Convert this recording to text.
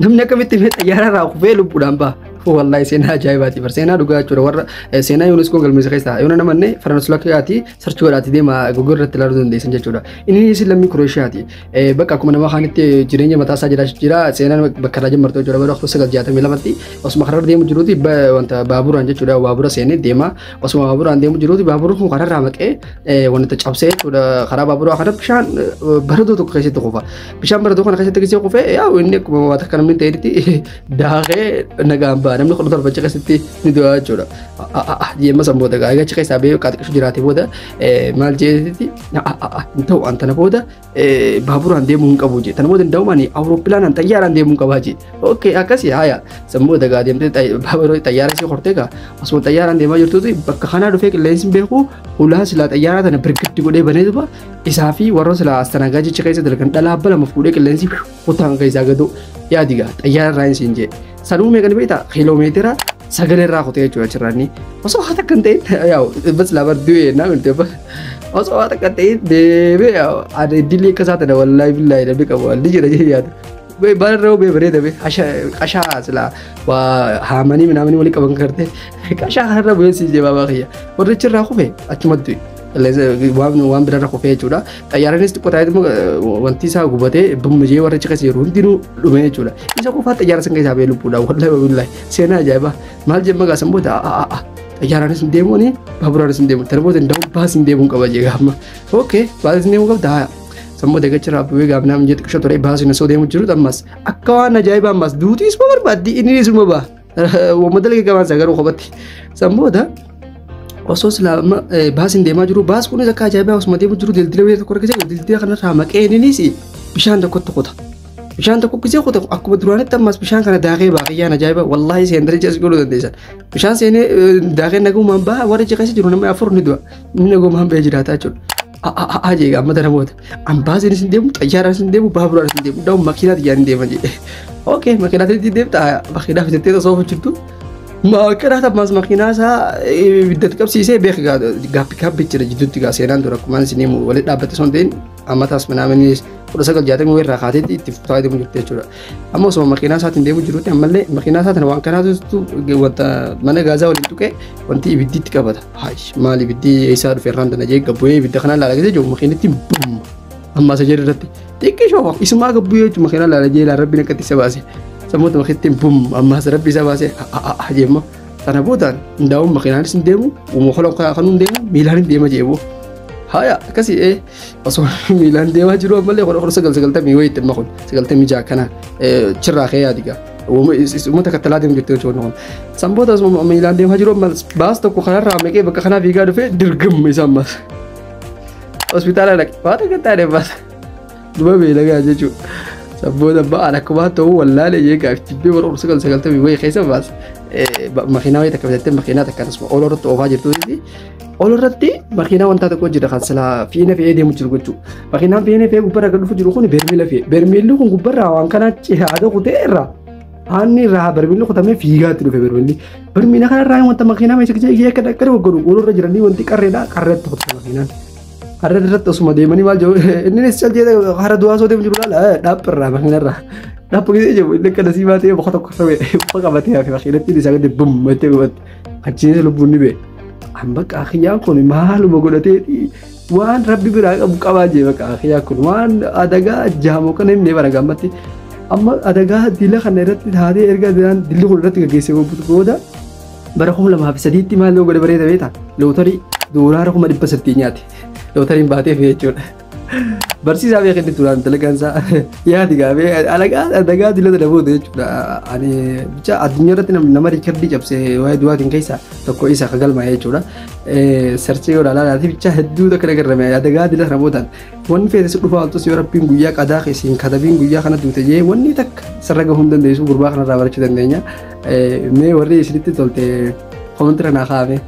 Namni akkamitti mee xayyaara irraa kufee lubbuudhaan ba'a? Wallahi seenaa ajaa'ibaati bar, seenaa dhugaa jechuudha. Warra seenaa UNESCO galmeessa keessaa yoo namanne Faranslookiyaati search godhaati deema, Google irratti ilaaluu dandeessan jechuudha. Inni lammii Kurooshiyaati. Bakka akkuma nama kaanitti jireenya mataa isaa jiraachaa jira. Seenaan bakka irraa jammartu jechuudha. Bara 1962tti osuma karaa deemu jiruuti wanta baaburaan jechuudha, baabura seenee deema. Osuma baaburaan deemu jiruuti baaburri kun karaarraa maqee wanta cabsee jechuudha. Karaa baaburaa kana bishaan baradoo tokko keessatti kufa. Bishaan baradoo kana keessatti gisee kufee, yaa inni akkuma waan akka namni ta'etti daakee nagaan ba'a. Namni 17 achi keessatti ni du'a jechuudha. Yeemma san booda egaa achi keessaa ba'ee qaxqishu jiraate booda maal jeetti, hin ta'u, an tana booda baaburaan deemuu hin qabu jee. Tana booda hin ta'u, ani awurooppilaanaan, xayyaaraan deemuu hin qabaa jee. Okay, akkasii haaya. San booda gaa deemtee baabura xayyaara isii hortee gaa osuma xayyaaraan deemaa jirtuuti bakka kanaa dhufee qilleensi hin beeku hulaa silaa xayyaaraa tana birgiddi godhee banee duba isaa fi warra silaa astanagaajicha keessa dalagan dhalaa abba lama fuudhee qilleensi kutaan keessaa gadu yaadi gaa xayyaara irraa hin siin jee. Sanuu meeqa ni beektaa? Kiiloomeetira 9 irraa kutee jechuudha achirraa inni. Osoo haa takka hin ta'in yaa'u bas laa bar du'ee naa miti, osoo haa takka hin ta'in deemee yaa'u ani dilli akka isaa tana wallaahi billaahi namni qabu ni jira jee yaadu. Barra bee bareeda bee qashaa silaa waa haamanii minaamanii walii qaban gartee qashaa kanarra bu'ee si jee baabaa kiyya. Warri achirraa kufe achumatti du'e. Waan birarra kufee jechuudha. Xayyaaranis xiqqoo taa'ee wanti isaa gubatee bummijee warra achi keessa jiru hundinuu dhume jechuudha. Isa qofaa xayyaara san keessaa ba'ee lubbuudha. Wallahi wallahi seenaa ajaa'ibaa. Maal jemma gaa san booda xayyaaraanis hin deemuuni, baaburaanis hin deemu. Tana booda hin daa'u, baasii hin deemuun qaba jee gaama. Okay, baasii hin deemuu qabda haa. San booda gachirraa bu'ee gaafnaa mijee xiqqoo ture baasii osoo deemu jiru ammas akka waan ajaa'ibaa ammas duutii isuma barbaaddi, inni isuma ba'a. Wamma dalagee qabaan isaa garuu kophatti. San booda osoo silaa amma baasiin deemaa jiru, baas kunis akka ajaa'ibaa osuma deemu jiru dildila wayii tokko argise, dildila kanarraa maqee innis bishaan tokkotti kuta. Bishaan tokko gisee kuta akkuma duraanitti ammas bishaan kana daakee baaqeyyaan ajaa'iba, wallaahi seentanii jas godhuu dandeessan. Bishaan seenee daakee nagumaan ba'a, warri achi keessa jiru namni 4 ni du'a. Inni nagumaan ba'ee jiraata jechuudha. Ajee amma tana booda an baasiinis hin deemu, xayyaaraanis hin deemu, baaburaanis hin deemu, daa'u makiinaa xiyyaan hin deema jedhe. Okay, makiinaa xiyyaan deemta, makiinaa bitattee osoo jirtu makiinaa ammas makiinaa isaa ibiddatti qabsiisee beek gaappi gaappi jira jidduutti gaa seenaan dura akkuma isin himu walitti dhaabbate osoo hin ta'in ammataas minaaminnis 1960 irraa kaateetti itti fufaa deemu jirti jechuudha. Amma osuma makiinaa isaatiin deemu jirutti ammallee makiinaa isaatiin waan kanaatu wanta mana gaazaa waliin tuqee wanti ibiddi itti qabata. Haay, maal ibiddi eessaa dhufe irraan tana jee gabbu'ee ibidda kanaan laala gisee jiru makiinatti bum amma isa jedhu irratti xiqqishoo isumaa gabbu'ee jechuun makiinaa laala jee rabbiin akkatti isa baase. Sammuuta makiinatti bum ammaas rabbi isa baase jeemma. Sana boodaan hundaa'uun makiinaanis hin deemu, uumama kanuu hin deemu, miilaan hin deema jeebu. Haya akkasii osoo miilaan deemaa jiru ammallee 1990 wayiitti amma kun 96 kana chirraa ka'ee yaadi gaa. Uummata kattalaa deemu jirti jechuudha kun. San booda osoo miilaan deemaa jiru ammas baas tokko kanarraa maqee bakka kanaa fiigaa dhufee dirgam isa ammas. Hospitaala dhaqe waan akka taane baasa. Duma beelagaa jechuudha. San booda ba'aan akkuma ta'u wallaalee jee gaaf jibbee bara 1990 wayii keessa baas. Makiinaa wayii takka bitattee makiinaa takka asuma ol irratti oofaa jirtuuti. Ol irratti makiinaa wanta tokko jira kan silaa fiina fe'ee deemu jiru jechuudha. Makiinaan fiina fe'ee gubbarra kan dhufu jiru kun bermiila fe'e. Bermiilli kun gubbarraa waan kana haada kutee irraa haanni irraa bermiilli kutamee fiigaatti dhufe bermiilli. Bermiila kanarraa wanta makiinaa meeshaa gisee akka dhaqqare godhu ol irra jiranii wanti qarreedha qarreetti kutee makiinaan. Qarree irratti osuma deemanii maal jiru innis caljeeta hara du'aa osoo deemu jiru laala dhaapharraa makiinarraa. Dhaaphu gisee jiru inni akka nasii baatee boqa tokko boqa qabatee hafe makiinatti isaa gadi bum jettee gubatti. Achiinis lubbuun ni ba'e. An bakka akiyyaan kun maaluma godhateeti waan rabbi biraa qabu qabaa jee, bakka akiyyaan kun waan adagaa jaamoo kana himnee bara gammatti. Amma adagaa dila kana irratti taatee erga dilli kun irratti gaggeessee booda bara 2003tti maal yoo godhe bareeda beektaa? Lootarii doolaara 800,000 nyaate. Lootariin baateef jechuudha. Barsiisaa beekan inni duraan dalagaan isaa yaadi gaafee alagaa adagaa dila tana booda jechuudha. Ani bicha addunyaa irratti nama riikardii cabse waa'ee du'aatiin keessaa tokko isa ka galmaa'e jechuudha. Search godhaa laalaati bicha hedduu takka nagarrame adagaa dila tana boodaan wanni feete si dhufaa oltus yoo rabbiin guyyaa qadaa keessiin katabiin guyyaa kana duute jee wanni takka sirra gahuu hin dandeessu, gurbaa kanarraa barachuu dandeenya. Mee warri isinitti tolte comment irra naa kaa'ame.